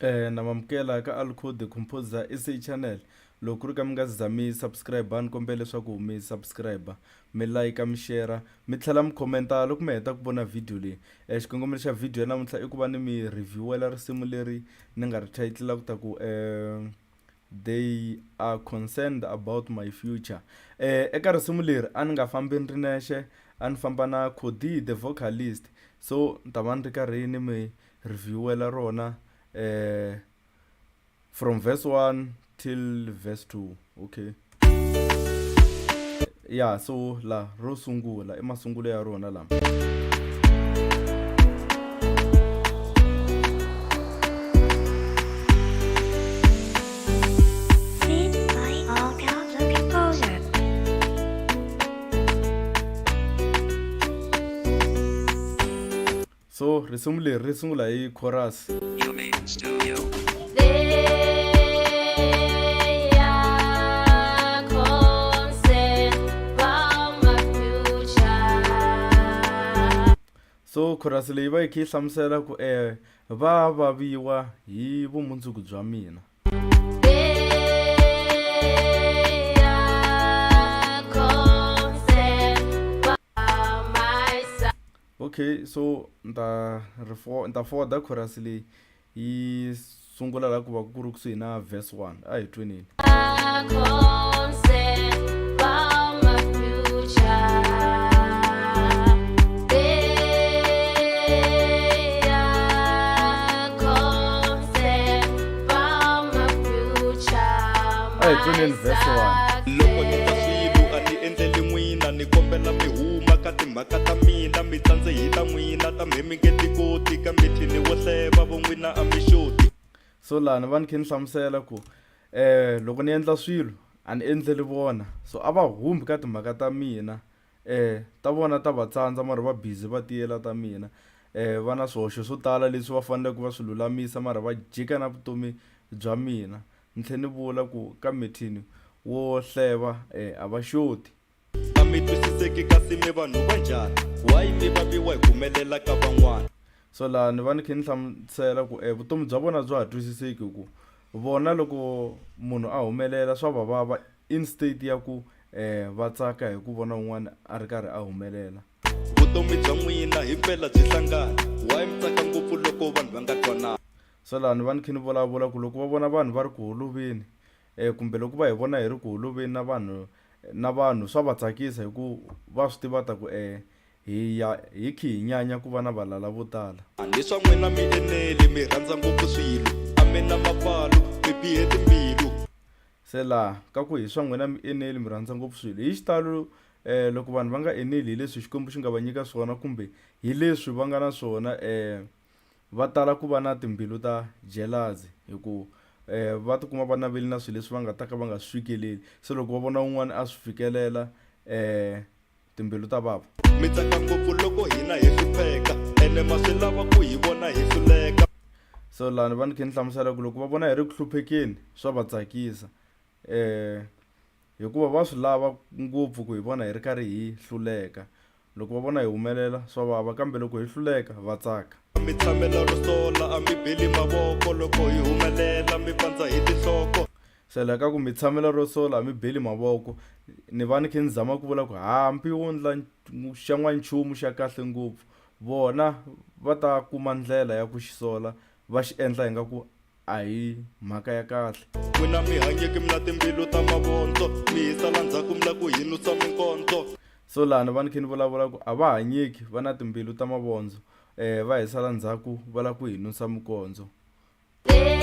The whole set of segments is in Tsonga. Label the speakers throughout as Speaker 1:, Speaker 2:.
Speaker 1: Na mamukela ka Alco the Composer SA channel. Loko ku ri ka mi nga za mi subscribe ni kombela leswaku mi subscribe, mi like, mi share, mi tlhela mi comment-a loko mi heta ku vona video leyi. Xikongomelo xa video ya namuntlha i ku va ni mi review-ela risimu leri ni nga ri title ku ta ku They are concerned about my future. Eka risimu leri a ni nga fambi ni ri nexe, a ni famba na Cody the vocalist. So ni ta va ni ri karhi ni mi review-ela rona from verse 1 till verse 2. Okay. Ya so la ro sungula i masungulo ya rona lama.
Speaker 2: Beat by Alka the Composer.
Speaker 1: So risimu leri ri sungula hi chorus.
Speaker 3: Human Studio.
Speaker 4: They are concerned about my future.
Speaker 1: So chorus leyi va yi kha yi hlamusela ku va vaviwa hi vumundzuku bya mina.
Speaker 4: They are concerned about my
Speaker 1: Okay so ni ta ri ni ta forward-a chorus leyi yi sungula laha ku va ku ri kusuhi na verse 1 a hi tweneni.
Speaker 4: Concerned about my future. They are concerned about my future.
Speaker 1: A hi tweneni verse 1.
Speaker 5: Loko ni ta swilo a ni endleli n'wina ni kombela mi huma ka timhaka ta mina mi tsandze hi ta n'wina ta mhe mi nge ti koti ka mithini wo hleva vo n'wina a mi xoti.
Speaker 1: So laha ni va ni kha ni hlamusela ku loko ni endla swilo a ni endleli vona so a va humbi ka timhaka ta mina ta vona ta va tsandza mara va busy va tiyela ta mina va na swihoxo swo tala leswi va faneleke va swi lulamisa mara va jika na vutomi bya mina ni tlhela ni vula ku ka mithini wo hleva a va xoti.
Speaker 5: A mi twisiseki kasi mi vanhu va njhani why mi vaviwa hi ku humelela ka van'wana.
Speaker 1: So laha ni va ni kha ni hlamusela ku vutomi bya vona bya ha twisiseki hi ku vona loko munhu a humelela swa va vava in state ya ku va tsaka hi ku vona un'wana a ri karhi a humelela.
Speaker 5: Vutomi bya n'wina himpela byi hlangana why mi tsaka ngopfu loko vanhu va nga twanani.
Speaker 1: So laha ni va ni kha ni vulavula ku loko va vona vanhu va ri ku holoveni kumbe loko va hi vona hi ri ku holoveni na vanhu na vanhu swa va tsakisa hi ku va swi tiva ta ku hi ya hi khi hi nyanya ku va na valala vo tala.
Speaker 5: Ni swa n'wina mi eneli mi rhandza ngopfu swilo a mi na mapfalo mi bihe timbilu.
Speaker 1: Se laha ka ku hi swa n'wina mi eneli mi rhandza ngopfu swilo hi xitalo loko vanhu va nga eneli hi leswi Xikwembu xi nga va nyika swona kumbe hi leswi va nga na swona va tala ku va na timbilu ta jealousy hi ku va tikuma va navele na swilo leswi va nga ta ka va nga swi fikeleli se loko va vona un'wana a swi fikelela timbilu ta vava.
Speaker 5: Mi tsaka ngopfu loko hina hi hlupheka ene ma swi lava ku hi vona hi hluleka.
Speaker 1: So laha ni va ni kha ni hlamusela ku loko va vona hi ri ku hluphekeni swa va tsakisa hikuva va swi lava ngopfu ku hi vona hi ri karhi hi hluleka loko va vona hi humelela swa vava kambe loko hi hluleka va tsaka.
Speaker 5: Mi tshamela ro sola a mi beli mavoko loko hi humelela mi pandza hi tinhloko.
Speaker 1: Se la ka ku mi tshamela ro sola a mi beli mavoko ni va ni kha ni zama ku vula ku hambi wo ndla xa n'wanchumu xa kahle ngopfu vona va ta kuma ndlela ya ku xi sola va xi endla ingaku a hi mhaka ya kahle.
Speaker 5: N'wina mi hanyeki mi na timbilu ta mavondzo mi hi sala ndzhaku mi la ku hi nusa minkondzo.
Speaker 1: So laha ni va ni kha ni vulavula ku a va hanyeki va na timbilu ta mavondzo va hi sala ndzhaku va la ku hi nusa mikondzo.
Speaker 4: They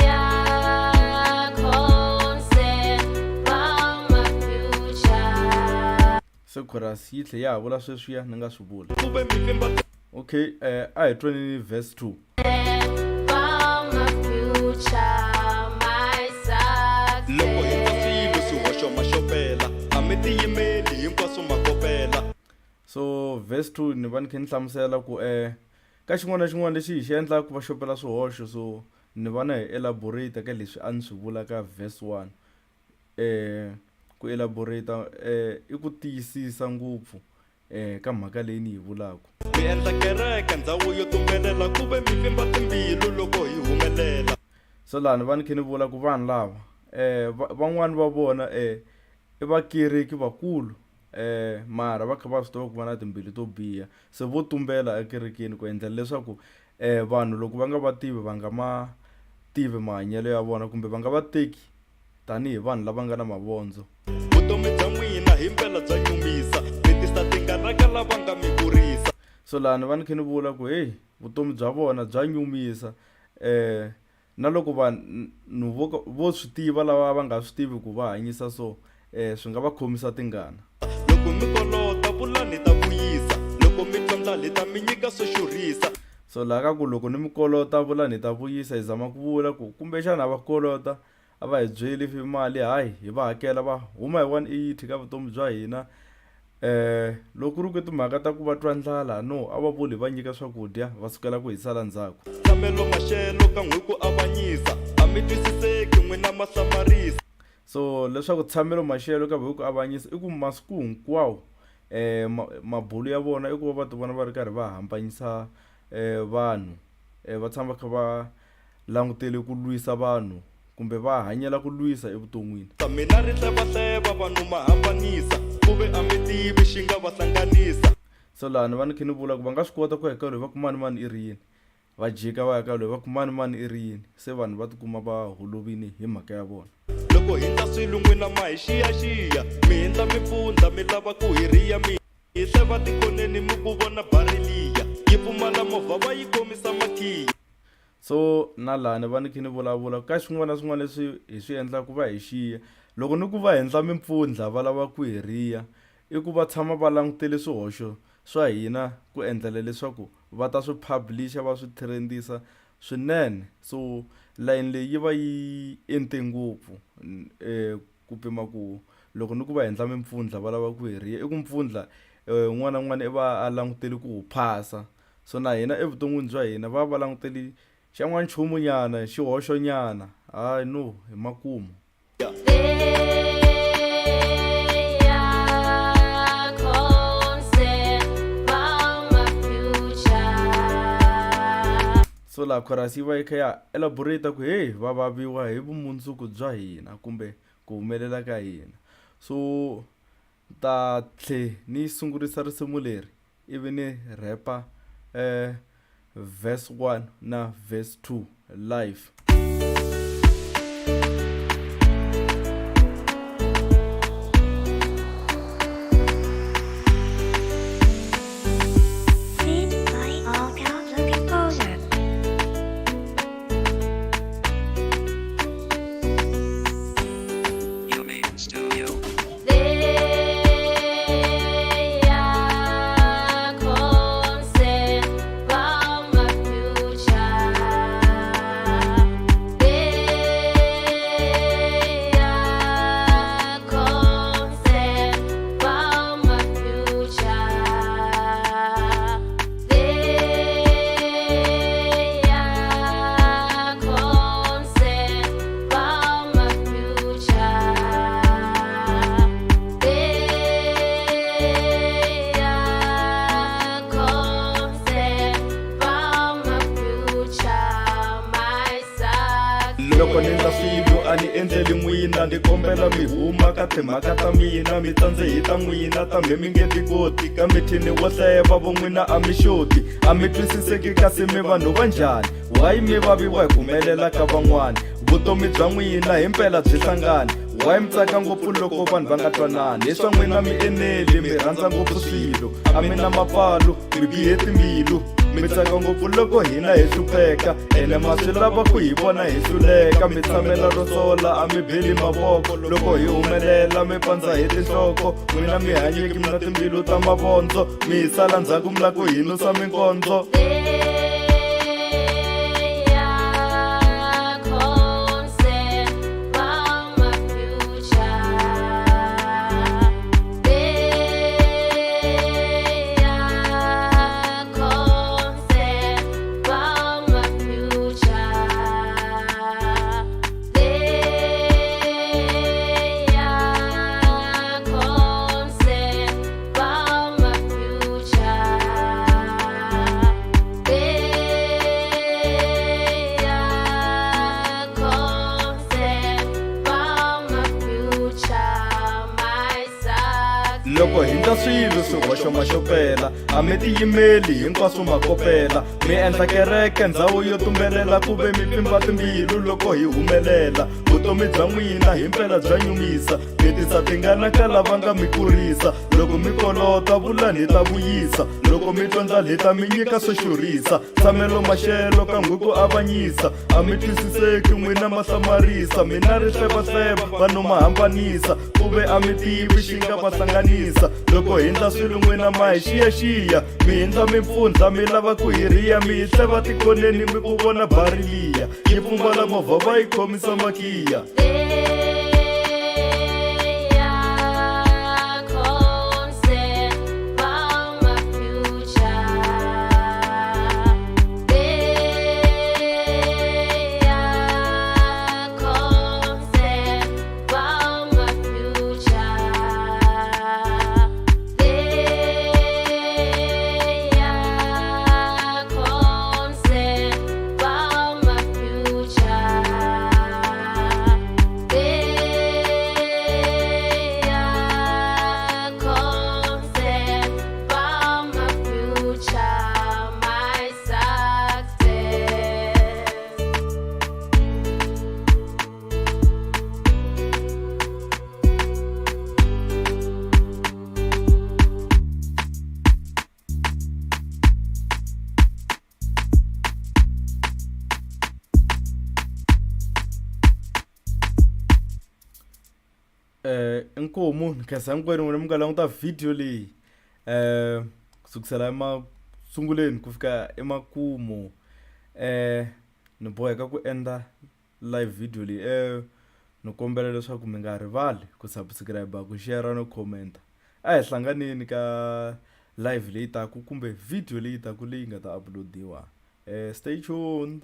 Speaker 4: are concerned about my future.
Speaker 1: Se chorus yi tlhe ya ha vula sweswiya ni nga swi vula.
Speaker 5: Ku ve mi pfimba
Speaker 1: Okay a hi tweneni verse 2.
Speaker 4: About my future, my success.
Speaker 5: Loko hi twa swilo swihoxo ma xopela a mi tiyimeli hinkwaswo ma kopela.
Speaker 1: So verse 2 ni va ni kha ni hlamusela ku ka xin'wana na xin'wana lexi hi xi endlaka va xopela swihoxo so ni va na hi elaborate ka leswi a ni swi vula ka verse 1 ku elaborate i ku tiyisisa ngopfu. ka mhaka leyi ni yi vulaka.
Speaker 5: Mi endla kereke ndhawu yo tumbelela ku ve mi pfimba timbilu loko hi humelela.
Speaker 1: So laha ni va ni kha ni vula ku vanhu lava van'wani va vona i vakereki vakulu mara va kha va swi tiva ku va na timbilu to biha se vo tumbela ekerekeni ku endlela leswaku vanhu loko va nga va tivi va nga ma tivi mahanyelo ya vona kumbe va nga va teki tanihi vanhu lava nga na mavondzo.
Speaker 5: Vutomi bya n'wina himpela bya nyumisa, mi tisa tingana ka lava nga mi kurisa.
Speaker 1: So laha ni va ni kha ni vula ku heyi vutomi bya vona bya nyumisa na loko vanhu vo ka vo swi tiva lava va nga swi tivi ku va hanyisa so swi nga va khomisa tingana.
Speaker 5: Loko mi kolota vulani hi ta vuyisa, loko mi twa ndlala hi ta mi nyika swo xurhisa.
Speaker 1: So laha ka ku loko ni mi kolota vulani hi ta vuyisa hi zama ku vula ku kumbexana ha va kolota a va hi byeli if mali hayi hi va hakela va huma hi 180 ka vutomi bya hina loko ku ri ku timhaka ta ku va twa ndlala no a va vuli hi va nyika swakudya va sukela ku hi sala ndzhaku.
Speaker 5: Tshamelo maxelo ka n'wi ku avanyisa a mi twisiseki n'wina ma hlamarisa.
Speaker 1: So leswaku tshamelo maxelo ka hi ku avanyisa i ku masiku hinkwawo mabulo ya vona i ku va va ti vona va ri karhi va hambanyisa vanhu va tshama va kha va langutele ku lwisa vanhu kumbe va hanyela ku lwisa evuton'wini.
Speaker 5: Ta mina ri hlevahleva vanhu ma hambanisa ku ve a mi tivi xi nga va hlanganisa.
Speaker 1: So laha ni va ni kha ni vula ku va nga swi kota ku ya ka loyi va ku mani mani i ri yini va jika va ya ka loyi va ku mani mani i ri yini se vanhu va tikuma va holovile hi mhaka ya vona.
Speaker 5: Loko hi ndla swilo n'wina ma hi xiyaxiya mi hindla mipfundla mi lava ku hi rhiya mi hi hleva tikhoneni mi ku vona bari liya yi pfumala movha va yi khomisa makhiya.
Speaker 1: So na laha ni va ni kha ni vulavula ka swin'wana na swin'wana leswi hi swi endlaka va hi xiya loko ni ku va endla mimpfundla va lava ku hi riya i ku va tshama va langutele swihoxo swa hina ku endlela leswaku va ta swi publish-a va swi trend-isa swinene so layeni leyi yi va yi ente ngopfu ku pima ku loko ni ku va endla mimpfundla va lava ku hi riya i ku mpfundla un'wana na un'wana i va a langutele ku wu phasa. So na hina evuton'wini bya hina va va langutele xa n'wanchumu nyana xihoxo nyana hayi no hi makumu. So laha chorus yi va yi kha ya elaborate ku heyi va vaviwa hi vumundzuku bya hina kumbe ku humelela ka hina so ta tlhe ni sungurisa risimu leri ivi ni rhepa verse 1 na verse 2 live.
Speaker 2: Beat by Alka the Composer.
Speaker 3: Yumi Studio.
Speaker 4: They are concerned about my future. They are concerned about my future. They are concerned about my future. They are concerned about my future, my success.
Speaker 5: Loko ni ndla swilo a ni endleli n'wina ni kombela mi huma ka timhaka ta mina mi tsandze hi ta n'wina ta mhe mi nge ti koti ka mithini wo hleva vo n'wina a mi xoti a mi twisiseki kasi mi vanhu va njhani why mi vaviwa hi ku humelela ka van'wani vutomi bya n'wina himpela byi hlangani why mi tsaka ngopfu loko vanhu va nga twanani hi swa n'wina mi eneli mi rhandza ngopfu swilo a mi na mapfalo mi bihe timbilu mi tsaka ngopfu loko hina hi hlupheka ene ma swi lava ku hi vona hi hluleka mi tshamela ro sola a mi beli mavoko loko hi humelela mi pandza hi tinhloko n'wina mi hanyeki mi na timbilu ta mavondzo mi hi sala ndzhaku mi la ku hi nusa minkondzo.
Speaker 4: They are concerned about my future. They are concerned about my future. They are concerned about my future.
Speaker 5: endla swilo swihoxo maxopela a mi tiyimeli hinkwaswo makopela mi endla kereke ndhawu yo tumbelela ku ve mi pfimba timbilu loko hi humelela vutomi bya n'wina himpela bya nyumisa mi tisa tingana ka lava nga mi kurisa loko mi kolota vulani hi ta vuyisa loko mi twa ndlala hi ta mi nyika swo xurhisa tshamelo maxelo ka n'wi ku avanyisa a mi twisiseki n'wina ma hlamarisa mina ri hlevahleva vanhu ma hambanisa ku ve a mi tivi xi nga va hlanganisa loko hi ndla swilo n'wina ma hi xiyaxiya mi hindla mimpfundla mi lava ku hi riya mi hi hleva tikhoneni mi ku vona bari liya yi pfumbala movha va yi khomisa makiya
Speaker 4: They are concerned about my future. They are concerned about my future. They are concerned about my future. They are concerned about my future, my success.
Speaker 1: Inkomu ni khensa hinkwenu n'wina mi nga languta video leyi ku sukusela emasunguleni ku fika emakumu ni boheka ku endla live video leyi ni kombela leswaku mi nga rivali ku subscribe ku share no comment a hi hlanganeni ka live leyi taka kumbe video leyi taka leyi nga ta upload-iwa stay tuned.